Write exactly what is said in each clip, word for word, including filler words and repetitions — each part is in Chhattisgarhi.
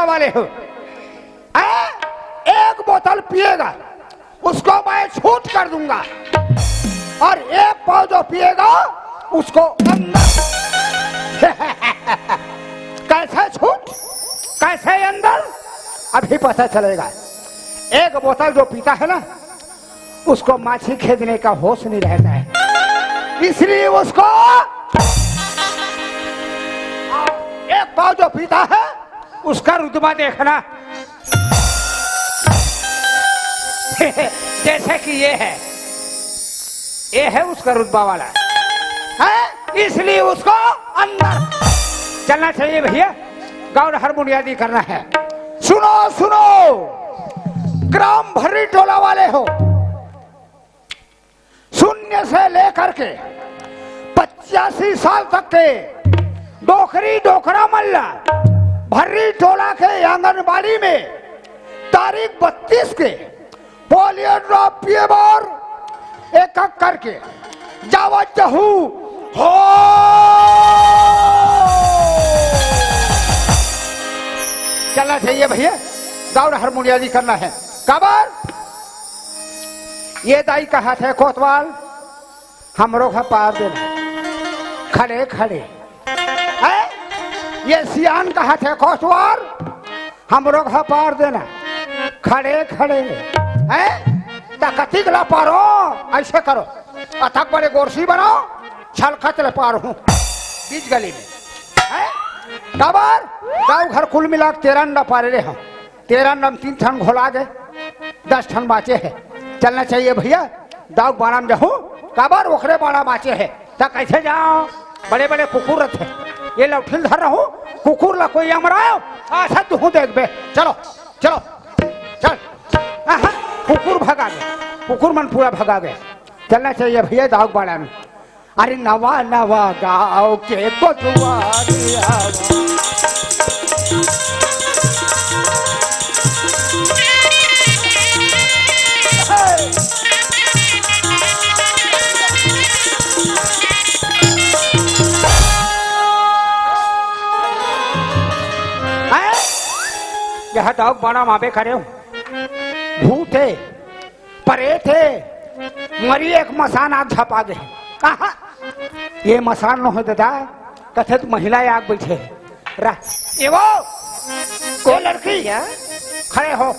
वाले हो, हैं? एक बोतल पिएगा, उसको मैं छूट कर दूंगा, और एक पाव जो पिएगा, उसको अंदर। कैसे छूट, कैसे अंदर, अभी पता चलेगा। एक बोतल जो पीता है ना, उसको माछी खेदने का होश नहीं रहता है, इसलिए उसको एक पाव जो पीता है, उसका रुतबा देखना। जैसे कि ये है, ये है उसका रुतबा वाला, है, इसलिए उसको अंदर चलना चाहिए भैया। गौर हर बुनियादी करना है। सुनो, सुनो, ग्राम भर्री टोला वाले हो, शून्य से लेकर के पचासी साल तक के डोकरी डोकरा मल्ला भर्री टोला के आंगनबाड़ी में तारीख बत्तीस के पोलियो ड्रॉप पिए बर एक एक करके जावत जहू हो। चलना चाहिए भैया, दौड़ हर मुड़िया नहीं करना है। काबर? ये दाई कहा थे कोतवाल, हमरो घर पार देना, खड़े खड़े। हैं? ये सियान कहा थे कोतवाल, हमरो घर पार देना, खड़े खड़े। हैं? त कतिक ला पारो, ऐसे करो, अथक बड़े गोरसी बनाओ, छलकत ले पार हूँ बीच गली में। हैं? काबर? गाँव घर कुल मिला के तेरह अंडा पारे रहे हम, तेरह अंडा में तीन ठन घोला गए, दस ठन बाँचे हे। चलना चाहिए भैया, दाऊ बाड़ा में जाहूँ, काबर ओकरे बाड़ा बाँचे हे, त कैसे जाओ? बड़े बड़े कुकुर रथे, ये लौठिल धर रहूँ, कुकुर ला कोई अमरायो, आसा तुहूँ देखबे। चलो, चलो, चल। आहा, कुकुर भगा गए, कुकुर मन पूरा भगा गए। चलना चाहिए भैया दाऊ बाड़ा में। अरे नवा नवा गाँव के कोतवाल आवा। हैं? यह दाऊ बाड़ा माबे करे हो। भूत हे, परेत हे, मरी एक मसान आग झपा गे। आहा, ये मसान नो हे दादा, कथे त महिला आग बैठे हे। रा, ए वो, को लड़की, भैया? खड़े हो।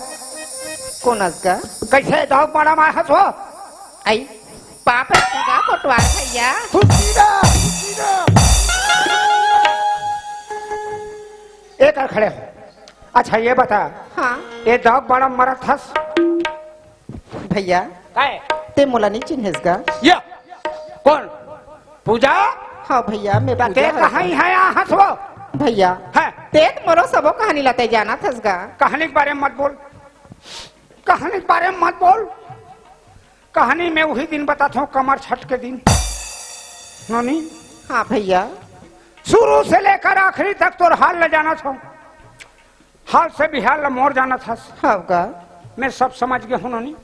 कोन अस गा? कैसे दाऊ बाड़ा माय हस हो? आई, पाप हे का कोतवाल भैया? तू सीधा, सीधा। एक खड़े हो। अच्छा, ये बता, हाँ। ये दाऊ बाड़ा मरत हस? भैया, काय? ते मोला नहीं चिन्हेस गा? या, कोन? पूजा? हाँ भैया, मैं त पूजा ते हरव। कहाँ ही है यहाँ हस वो? भैया, हाँ। ते त मोरो सबो कहानी ला ते जानत हस गा। कहानी के बारे में मत बोल, कहानी के बारे में मत बोल। कहानी में वही दिन बताथों, कमर छठ के दिन। नोनी? हाँ भैया। शुरू से लेकर आखिरी तक तोर हाल ल जानत हों। हाल से बिहाल ल मोर जानत हस। हाँ गा। मैं सब समझ गे हों नोनी।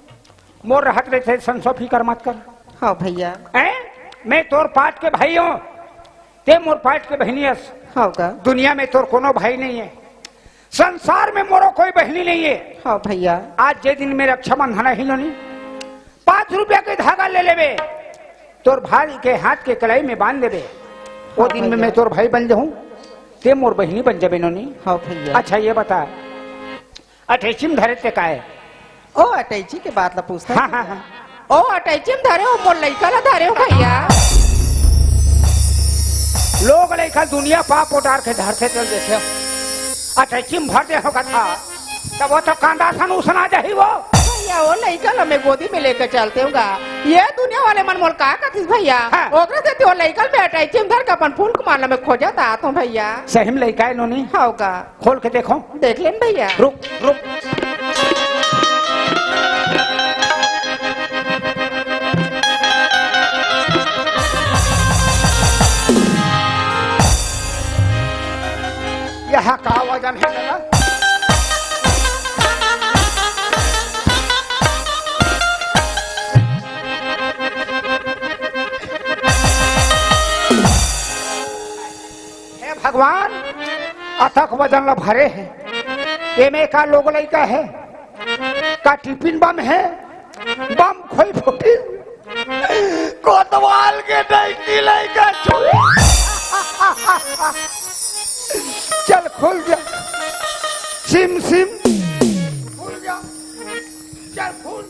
मोर रहत रहिथे संसो फिकर मत कर। हाँ भैया। हैं? मैं तोर पाट के भाई हों, ते मोर पाट के बहिनी हस। हाँ गा। दुनिया में तोर कोनो भाई नहीं हे, संसार में मोरो कोई बहिनी नहीं हे। हाँ भैया। आज जे दिन में रक्षाबंधन हे नोनी, पाँच रुपया के धागा ले लेबे, तोर भाई के हाथ के कलाई में बांध देबे, वो हाँ दिन में भैया। मैं तोर भाई बन जाहूँ, ते मोर बहिनी बन जाबे नोनी। हाँ भैया। अच्छा ये बता, अटैची में धरे ते काय? ओ अटैची के बात ला पूछत हस? हाँ, हाँ, हाँ। ओ अटैची में धरे हो, मोर लइका ला धरे हो भैया। लोग लइका दुनिया पाप उतार के धरथे, चल देखे। अटैची में भर दे हो कथा, तब वो तो कांदा सन उसना जाही वो। भैया, वो लइका ला मैं गोदी में लेके चलते हूँ गा। ये दुनिया वाले मन मोला का कथिस भैया? हाँ। ओकरे सेती वो लइका ल मैं अटैची में धर के अपन फूल कुमार ला मैं खोजत आत हों भैया। सही में लइका हे नोनी? हाँ गा। खोल के देखो। देख लेन भैया। रुक, रुक। यहाँ का वजन हे दादा? हे भगवान, अतक वजन ल भरे हे, एमे का लोग लइका हे? का टिफिन बम हे? बम खोई फूटी। कोतवाल के डैकी लइका छू। चल खुल जा। SIM SIM. खुल जा। चल खुल।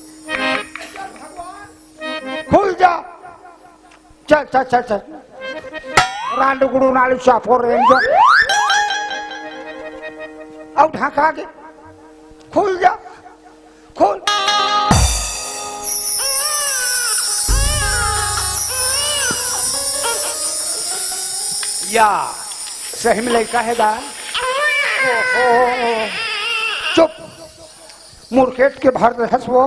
चल भगवान। खुल जा। चल, चल, चल, चल। रांड गुड़ू नालू चापो रेंजो। अब ढका के। खुल जा। खुल। या, सही में लइका हे गा। ओहो। चुप। मुरकेट के भर दे हस वो।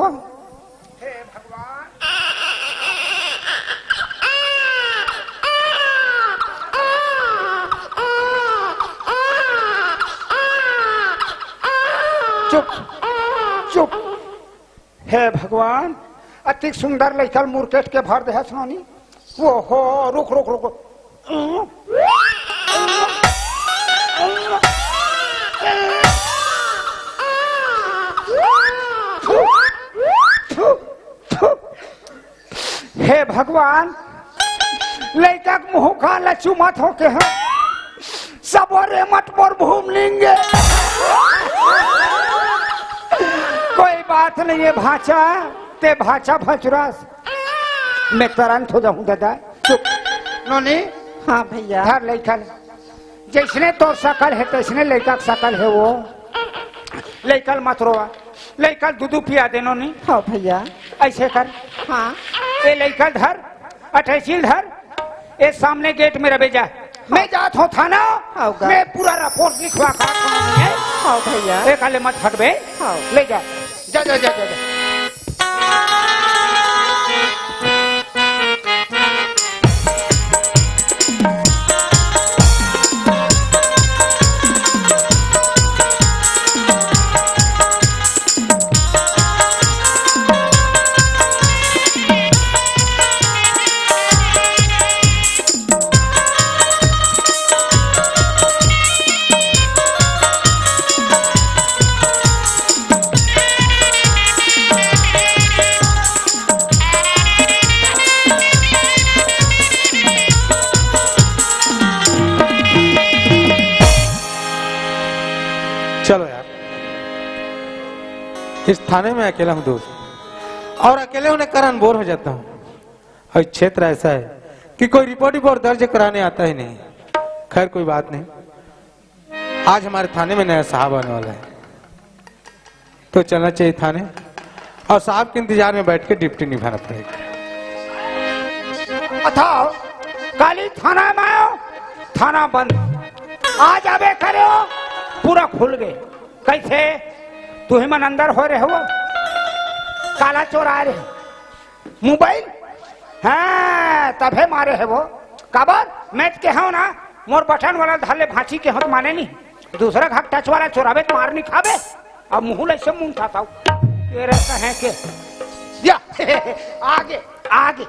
हे भगवान। चुप, चुप। हे भगवान, अति सुंदर लइका ल मुरकेट के भर दे हस नोनी। ओहो, रुक, रुक, रुक। हे भगवान, लइका के मुंह कान ला चूमत हो के हे। सबो रेमट मोर भूम निंगे। कोई बात नहीं हे भांचा, ते भांचा भचुरस। मैं तुरंत हो जाऊं दादा। चुप। नोनी, हाँ भैया। धर लइका ल। जइसने तोर सकल हे, तइसने लइका के सकल हे वो। लइका ल मत रोवा। लइका ल दूधू पिया दे नोनी। हाँ भैया। अइसे कर। हाँ। ए लइका ल धर, अटैची ल धर, ए सामने गेट में रबे जा। मैं जात हों थाना, हाँ गा। मैं पूरा रिपोर्ट लिखवा के आत हों नोनी। हाँ भैया। ए काले मत हटबे। हाँ। ले जा। जा, जा, जा, जा, जा। चलो यार, इस थाने में अकेला हूँ दोस्त, और अकेले होने के कारण बोर हो जाता हूँ। और क्षेत्र ऐसा है कि कोई रिपोर्ट रिपोर्ट दर्ज कराने आता ही नहीं। खैर, कोई बात नहीं, आज हमारे थाने में नया साहब आने वाला है, तो चलना चाहिए थाने और साहब के इंतजार में बैठ के ड्यूटी निभाना पड़ेगा। अथाओ, काली थाना में आयो, थाना बंद। आज आबे करे हो, पूरा खुल गए। कैसे? तुही मन अंदर हो रहे हो, काला चोर आ रहे। मोबाइल? हाँ, तभे मारे हे वो। काबर? मैं त केहेंव ना, मोर बटन वाला धर ले भांची, केहेंव त माने नहीं। दूसरा घाट टच वाला चोराबे त मार नहीं खाबे। अब मुंह ले से मुंह उठाता हूँ। ये रहता है के? या, आगे, आगे।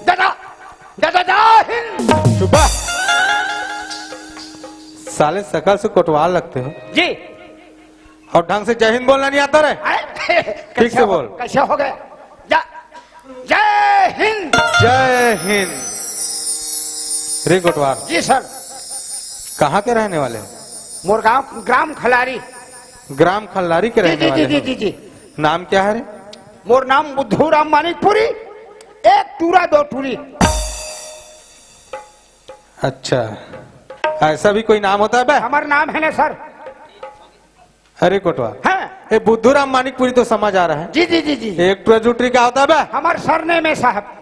दादा, दादा, जय हिंद। चुप बा। साले सकल से कोटवाल लगते हो। जी। और ढंग से जय हिंद बोलना नहीं आता रे? अरे, ठीक से बोल। कैसे हो गया? जा-, जय हिंद। जय हिंद। रे कोटवार। जी सर। कहाँ के रहने वाले हो? मोर गांव ग्राम खलारी। ग्राम खलारी के जी, रहने जी, वाले जी, हो? जी, जी। नाम क्या है रे? मोर नाम बुद्धू राम मानिकपुरी, एक टूरा दो टूरी। अच्छा, ऐसा भी कोई नाम होता है बे? हमार नाम है ना सर। अरे कोटवा, हाँ। ये बुद्धू राम मानिकपुरी तो समझ आ रहा है। जी, जी, जी, जी। एक टूरा दो टूरी क्या होता है बे? हमार सरनेम है साहब।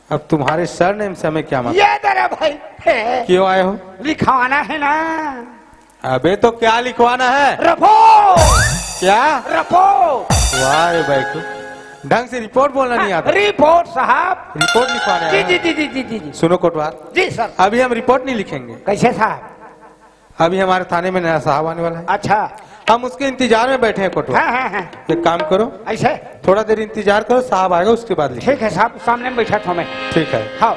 अब तुम्हारे सरनेम से हमें क्या मतलब? ये दे रे भाई। क्यों आए हो? लिखवाना है ना। अबे तो क्या लिखवाना है? रिपोर्ट। क्या? रिपोर्ट। वाह रे भाई, तू ढंग से रिपोर्ट बोलना नहीं आता। रिपोर्ट साहब। रिपोर्ट लिखवाने आए जी, हैं। जी, जी, जी, जी, जी, जी। सुनो कोटवार, जी सर। अभी हम रिपोर्ट नहीं लिखेंगे। कैसे साहब? अभी हमारे थाने में नया साहब आने वाला है। अच्छा। हम उसके इंतजार में बैठे हैं कोटवार। हाँ, हाँ, हाँ। एक काम करो, ऐसे? थोड़ा देर इंतजार करो, साहब आएगा, उसके बाद लिखेंगे। ठीक है साहब, सामने में बैठा था मैं। ठीक है। हाँ।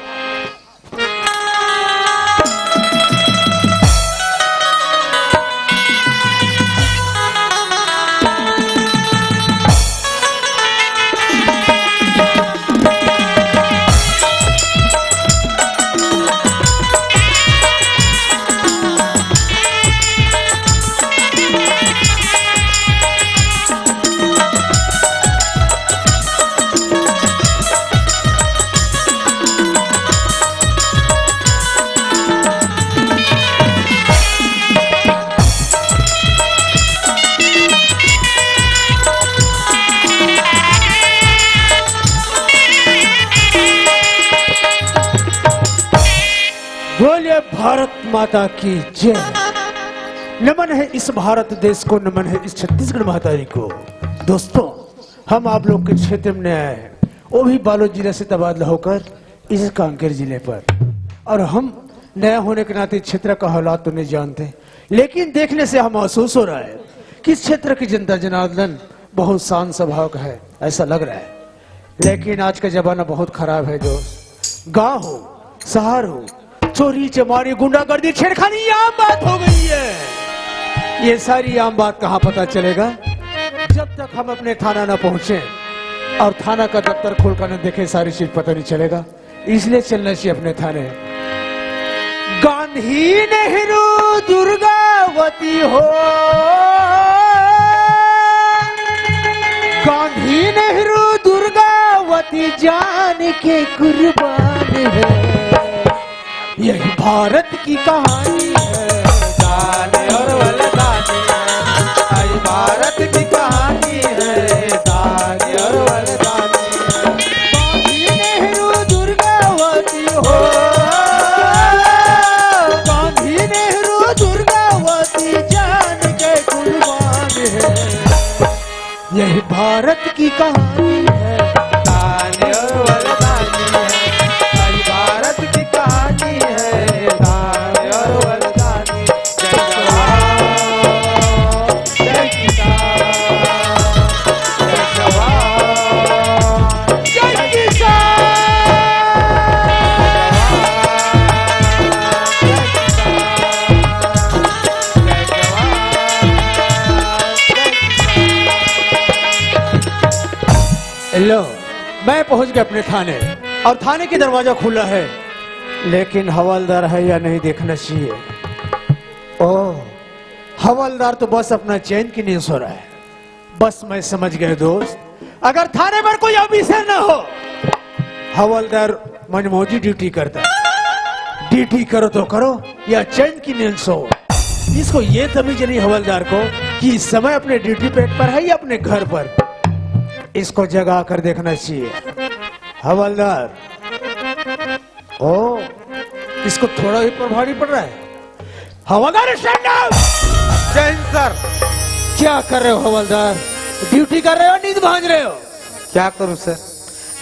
भारत माता की जय। नमन है इस भारत देश को, नमन है इस छत्तीसगढ़ महतारी को। दोस्तों, हम आप लोग के क्षेत्र में नए आए हैं, वो भी बालोद जिले से तबादला होकर इस कांकेर जिले पर। और हम नया होने के नाते क्षेत्र का हालात तो नहीं जानते, लेकिन देखने से हम महसूस हो रहा है कि इस क्षेत्र की जनता जनार्दन बहुत शांत स्वभाव का है, ऐसा लग रहा है। लेकिन आज का जमाना बहुत खराब है दोस्त। गांव हो, शहर हो, चोरी चमारी, गुंडागर्दी, छेड़खानी, ये आम बात हो गई है। ये सारी आम बात कहाँ पता चलेगा, जब तक हम अपने थाना न पहुंचे और थाना का दफ्तर खोल कर न देखे, सारी चीज पता नहीं चलेगा। इसलिए चलना चाहिए अपने थाने। गांधी, नेहरू, दुर्गावती हो, गांधी, नेहरू, दुर्गावती जान के कुर्बान है। यही भारत की कहानी है। दान और वरदानी है, आई भारत की कहानी है। दान और वरदानी है। गांधी, नेहरू, दुर्गावती हो, गांधी, नेहरू, दुर्गावती जान के कुर्बान है। यही भारत की कहानी है। दान और वरदानी है, हमारी भारत की कहानी है। दान और वरदानी। जय जवान, जय किसान, जय जवान, जय किसान। लो, मैं पहुंच गया अपने थाने और थाने की दरवाजा खुला है, लेकिन हवलदार है या नहीं देखना चाहिए। ओह, हवलदार तो बस अपना चैन की नींद सो रहा है। बस मैं समझ गया दोस्त, अगर थाने पर कोई ऑफिसर ना हो, हवलदार मनमौजी ड्यूटी करता है। ड्यूटी करो तो करो या चैन की नींद सो। इसको ये तमीज नहीं हवलदार को कि इस समय अपने ड्यूटी पे पर है या अपने घर पर। इसको जगा कर देखना चाहिए हवलदार। ओ, इसको थोड़ा भी प्रभाव नहीं पड़ रहा है। हवलदार, stand up! जय हिंद सर। क्या कर रहे हो हवलदार? ड्यूटी कर रहे हो, नींद भांज रहे हो? क्या करूं सर,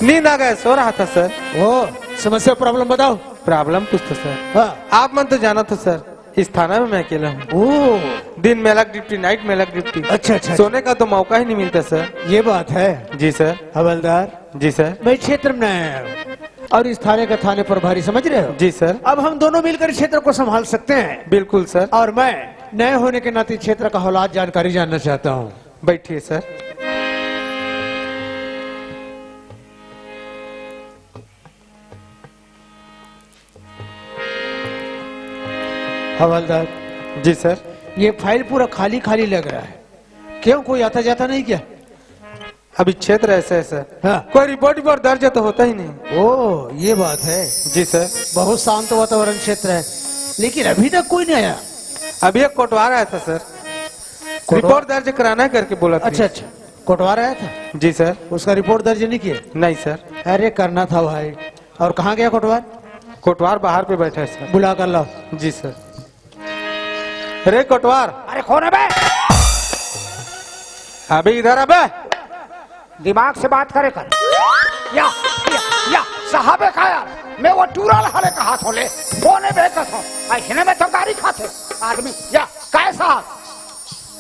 नींद आ गया, सो रहा था सर। ओ, समस्या, प्रॉब्लम बताओ। प्रॉब्लम कुछ तो सर, हाँ। आप मन तो जानत हो सर, इस थाना में मैं अकेला हूँ। ओ। दिन में अलग ड्यूटी, नाइट में अलग ड्यूटी। अच्छा, अच्छा। सोने का तो मौका ही नहीं मिलता सर। ये बात है। जी सर। हवलदार, जी सर। मैं क्षेत्र में नया आया हूँ और इस थाने का थाने प्रभारी, समझ रहे हो? जी सर। अब हम दोनों मिलकर क्षेत्र को संभाल सकते हैं। बिल्कुल सर। और मैं नए होने के नाते क्षेत्र का हालात, जानकारी जानना चाहता हूँ। बैठिए सर। हवलदार। जी सर। ये फाइल पूरा खाली खाली लग रहा है, क्यों, कोई आता जाता नहीं क्या? अभी क्षेत्र ऐसा है सर, हाँ। कोई रिपोर्ट, रिपोर्ट दर्ज तो होता ही नहीं। ओ, ये बात है। जी सर। बहुत शांत वातावरण क्षेत्र है, लेकिन अभी तक कोई नहीं आया। अभी एक कोटवार आया था सर, कोटवार? रिपोर्ट दर्ज कराना है करके बोला था। अच्छा, अच्छा, कोटवार आया था? जी सर। उसका रिपोर्ट दर्ज नहीं किया? नहीं सर। अरे, करना था भाई। और कहाँ गया कोटवार? कोटवार बाहर पे बैठा है सर। बुला कर लाओ। जी सर। रे कोटवार। अरे कौन है बे? अबे इधर आ बे। दिमाग से बात करे कर। या, या, या, साहब है का यार? मैं वो टूरा हले कहा थो ले। कौन है बे कसम? आ, हिने में तो गारी खाते आदमी। या, काय साहब?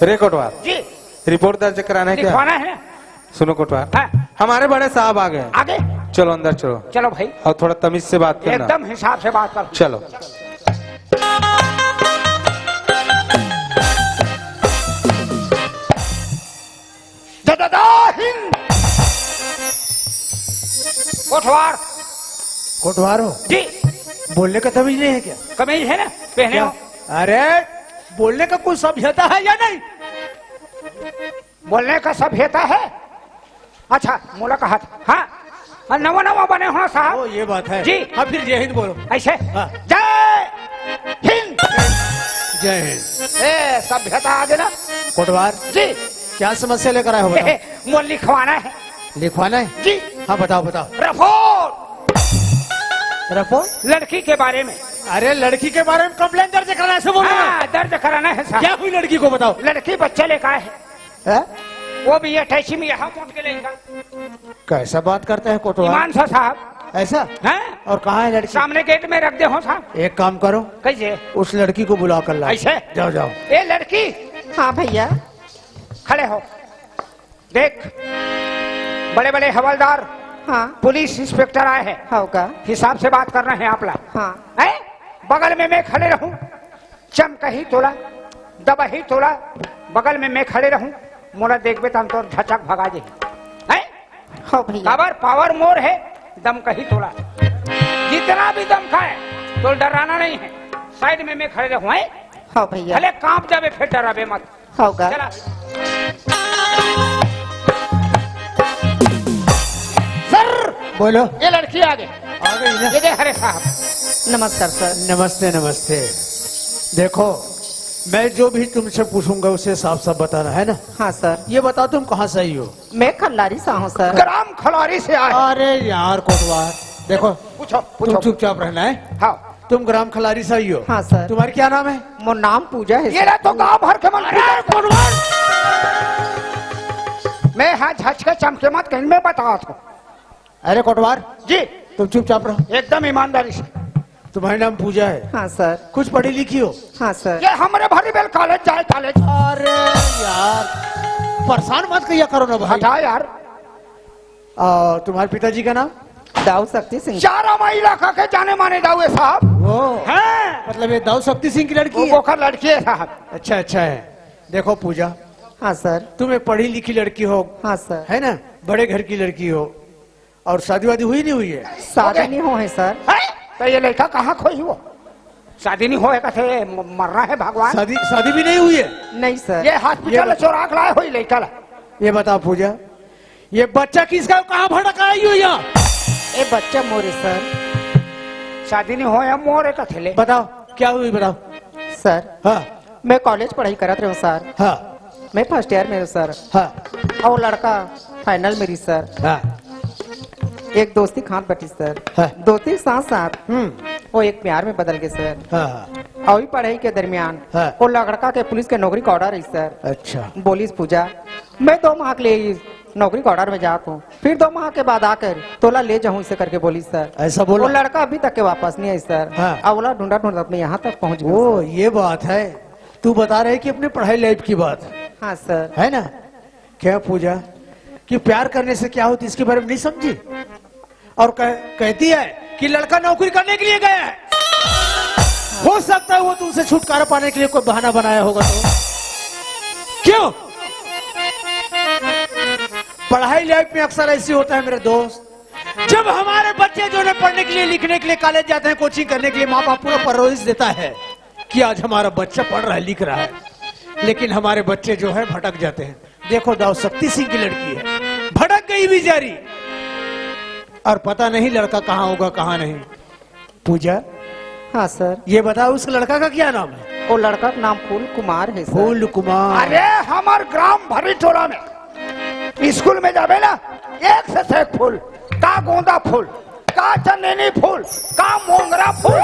रे कोटवार। जी। रिपोर्ट दर्ज कराना है क्या? लिखवाना है। सुनो कोटवार, हाँ। हमारे बड़े साहब आ गए। आगे? चलो अंदर चलो। चलो भाई। और थोड़ा तमीज से बात करना। एकदम हिसाब से बात कर। चलो। जय जय हिंद। कोटवार। कोटवार हो? जी। बोलने का तमीज नहीं है क्या? कमीज है ना, पहने क्या? हो। अरे, बोलने का कोई सभ्यता है या नहीं? बोलने का सभ्यता है? अच्छा, मुलाकात। हाँ, हाँ, नवा नवा बने हो साहब। ओ, ये बात है। जी। हाँ, फिर जय हिंद बोलो। ऐसे? हाँ। जय हिंद। जय हिंद। ए, सभ्यता आ गई ना? कोटवार। जी। क्या समस्या लेकर आए हो, बताओ। मोर लिखवाना है। लिखवाना है? जी। हाँ, बताओ, बताओ। रिपोर्ट। रिपोर्ट? लड़की के बारे में। अरे, लड़की के बारे में कंप्लेंट दर्ज कराना है, ऐसे बोल रहे हैं। हाँ, दर्ज कराना है साहब। क्या हुई लड़की को, बताओ। लड़की बच्चा लेकर आए है। हैं? वो भी अटैची में यहाँ पहुंच के लेगा। कैसा बात करते हैं कोटवार? ईमान से साहब। ऐसा? हैं? और कहाँ है लड़की? सामने गेट में रख दे हो साहब। एक काम करो, कैसे? उस लड़की को बुला कर लाओ। ऐसे? जाओ, जाओ। ए लड़की, हाँ भैया। खड़े हो। देख, बड़े बड़े हवलदार, हाँ। पुलिस इंस्पेक्टर आए हैं। हाँ का? हिसाब से बात करना है आपला। हाँ। हैं? बगल में मैं खड़े रहूं, चमकही तोला, दबही तोला, बगल में मैं खड़े रहूं, मोला देखबे त हम तोर झचक भगा जे। हैं? हाँ भैया। काबर? पावर मोर है, दमकही तोला। जितना भी दमका है, तो डराना नहीं है। साइड में मैं खड़े रहूं, हैं? हाँ भैया। भले कांप जाबे, फिर डराबे मत। होगा। चला। सर, बोलो। ये लड़की आ गई। आ गई ना? ये दे, हरे साहब। नमस्कार सर। नमस्ते, नमस्ते। देखो, मैं जो भी तुमसे पूछूंगा, उसे साफ साफ बताना है ना। हाँ सर। ये बताओ, तुम कहाँ से आई हो? मैं खल्लारी से हूँ सर। ग्राम खलारी से आए। अरे यार कोटवार, देखो, पूछो, तुम पूछो। चुपचाप रहना है। हाँ। तुम ग्राम खलारी से आई हो? हाँ सर। तुम्हारा क्या नाम है? मोर नाम पूजा है ये सर। रहा तो गांव भर के मन अरे पूजा। कोटवार, मैं हाँ झचके चमके मत कहीं, मैं बता था। अरे कोटवार जी। तुम चुपचाप रहो। एकदम ईमानदारी से। तुम्हारा नाम पूजा है? हाँ सर। कुछ पढ़ी लिखी हो? हाँ सर। ये हमरे भरी बेल कॉलेज जाए, कॉलेज। अरे यार, परेशान मत किया करो ना भाई। हटा यार। आ, तुम्हारे पिताजी का नाम? दाऊ शक्ति सिंह। चारा माई इलाका के जाने माने दाऊ है साहब। वो हाँ। मतलब ये दाऊ शक्ति सिंह की लड़की वो है? ओकर लड़की है साहब। अच्छा, अच्छा है। देखो पूजा, हाँ सर। तुम एक पढ़ी लिखी लड़की हो, हाँ सर। है ना, बड़े घर की लड़की हो, और शादी वादी हुई नहीं हुई है? शादी नहीं हो है सर। हैं? तो ये लड़का कहाँ खोई हो? शादी नहीं होए कथे, म-, मरना है भगवान। शादी, शादी भी नहीं हुई है? नहीं सर। ये हॉस्पिटल ये बता- चोरा के लाए हो ये लड़का ला। ये बताओ पूजा, ये बच्चा किसका, कहाँ भटक आई हो यहाँ? ए बच्चा मोरे सर। शादी नहीं होए, मोरे कथे ले। बताओ, क्या हुई, बताओ। सर, हाँ। मैं कॉलेज पढ़ाई करत रहूं सर। हाँ। मैं फर्स्ट ईयर में हूँ सर। हाँ। और लड़का फाइनल में रही सर। हाँ। एक दोस्ती खान बैठी सर। हाँ। दोस्ती के साथ साथ हम्म। वो एक प्यार में बदल गए सर। हाँ, हाँ। और पढ़ाई के दरमियान हाँ। वो लड़का के पुलिस के नौकरी का ऑर्डर है सर। अच्छा। बोलिस पूजा, मैं दो माह के लिए नौकरी के ऑर्डर में जात हूँ, फिर दो माह के बाद आकर तोला ले जाऊँ इसे करके बोलिस सर। ऐसा बोला? वो लड़का अभी तक के वापस नहीं आई सर। हाँ। अब ओला ढूंढा ढूंढा अपने यहाँ तक पहुँच गया ओ, सर। ये बात है। तू बता रहे कि अपने पढ़ाई लाइफ की बात। हाँ सर। है ना? क्या पूजा कि प्यार करने से क्या होती, इसके बारे में नहीं समझी? और कह, कहती है कि लड़का नौकरी करने के लिए गया है। हो सकता है वो तुमसे छुटकारा पाने के लिए कोई बहाना बनाया होगा तो। क्यों? पढ़ाई लाइफ में अक्सर ऐसी होता है मेरे दोस्त, जब हमारे बच्चे जो है पढ़ने के लिए, लिखने के लिए कॉलेज जाते हैं, कोचिंग करने के लिए, माँ बाप पूरा परोस देता है कि आज हमारा बच्चा पढ़ रहा है, लिख रहा है, लेकिन हमारे बच्चे जो है भटक जाते हैं। देखो दाऊ शक्ति सिंह की लड़की है, भटक गई बेचारी, और पता नहीं लड़का कहाँ होगा, कहाँ नहीं। पूजा, हाँ सर। ये बताओ, उस लड़का का क्या नाम है? वो लड़का का नाम फूल कुमार है सर। फूल कुमार। अरे, हमार ग्राम भरी टोला में स्कूल में जाबे ना, एक से एक फूल, का गोंदा फूल, का चंदनी फूल, का मोंगरा फूल,